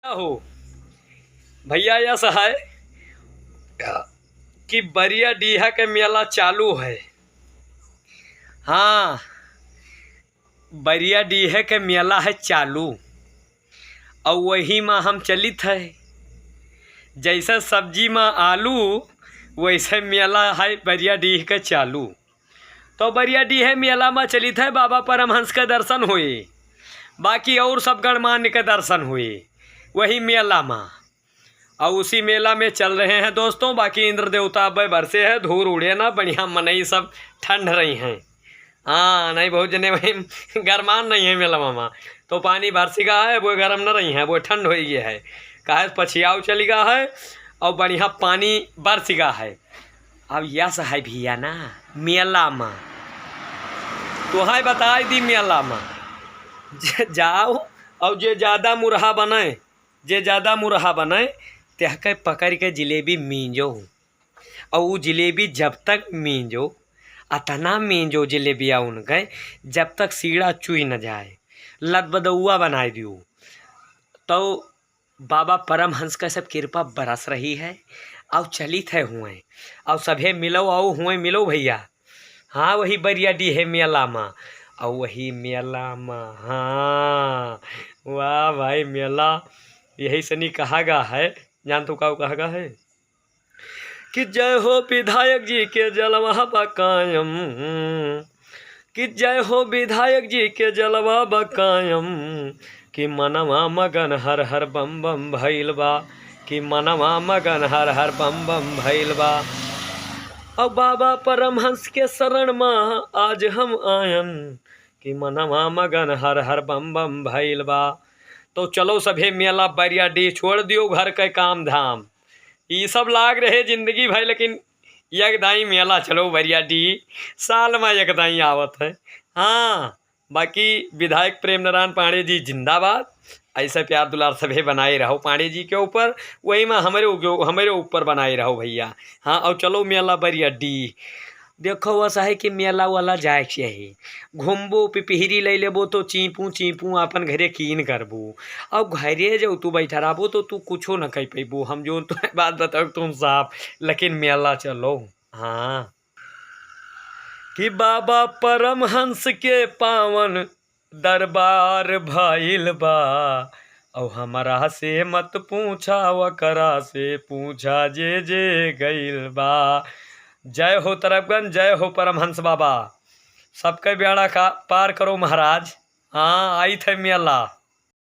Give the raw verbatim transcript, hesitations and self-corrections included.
हो भैया, यस है कि बरिया डीह के मेला चालू है। हाँ, बरिया डीह के मेला है चालू, और वही मा हम चलित है। जैसे सब्जी मा आलू, वैसे मेला है बरिया डीह के चालू। तो बरिया डीह मेला मा चलित है, बाबा परमहंस के दर्शन होए, बाकी और सब गणमान्य के दर्शन होए वही मेला मा। और उसी मेला में चल रहे हैं दोस्तों, बाकी इंद्र देवता अब बरसे है, धूर उड़े ना, बढ़िया मनई सब ठंड रही हैं। हाँ, नहीं बहुत जने वही गरमान नहीं है मेला मा, तो पानी बरस गा है, वो गरम न रही है, वो ठंड हो गया है, काहे पछियाव चल गा है और बढ़िया पानी बरस गा है। अब यस है भैया ना मेला मा, तो है बताई दी मेला मा, जे जाओ और जे ज्यादा मुरहा बने, जे ज्यादा मुरहा बने, तेहके पकड़ के जिलेबी मींजो। और वो जिलेबी जब तक मींजो, अतना मींजो जिलेबिया उनके, जब तक सीढ़ा चुई न जाए, लदबदौआ बनाए दियो। तो बाबा परमहंस का सब कृपा बरस रही है, और चलित है हुए, और सभे मिलो, आओ हुए मिलो भैया। हाँ, वही बरिया डीह मेला मा, और वही मेला मा, हाँ, वाह भाई, मेला यही सनी कहा गा है, जान तो का कहा गा है कि जय हो विधायक जी के जलवा बा कायम, कि जय हो विधायक जी के जलवा बा कायम, कि मनवा मगन हर हर बम बम भइल बा, कि मनवा मगन हर हर बम बम भइल बा। अब बाबा परमहंस के शरण मा आज हम आयन, कि मनवा मगन हर हर बम बम भइल बा। तो चलो सभे मेला बरिया डीह छोड़ दियो घर के काम धाम, ई सब लाग रहे जिंदगी भर, लेकिन एक दाई मेला चलो बरिया डीह, साल मा एक दाई आवत है। हाँ, बाकी विधायक प्रेम नारायण पांडे जी जिंदाबाद, ऐसे प्यार दुलार सभे बनाए रहो पांडे जी के ऊपर, वही मा हमरे उ-, हमरे ऊपर बनाए रहो भैया। हाँ, और चलो मेला बरिया डीह। देखो, वैसा है कि मेला वाला जाए के चाही, घूमबो, पिपिहरी ले लेबो तो चीपू चीपू आपन घरे कीन करबो, और घरे जो तू बैठा रहबो तो तू कुछो न कह पैबो। हम जो तो बात बताओ तुम साफ, लेकिन मेला चलो। हाँ, कि बाबा परमहंस के पावन दरबार भइल बा, और हमरा से मत पूछा, ओकरा से पूछा जे जे गइल बा। जय हो तरफगंज, जय हो परमहंस बाबा, सबके बेड़ा का पार करो महाराज। हाँ, आई थे मेला।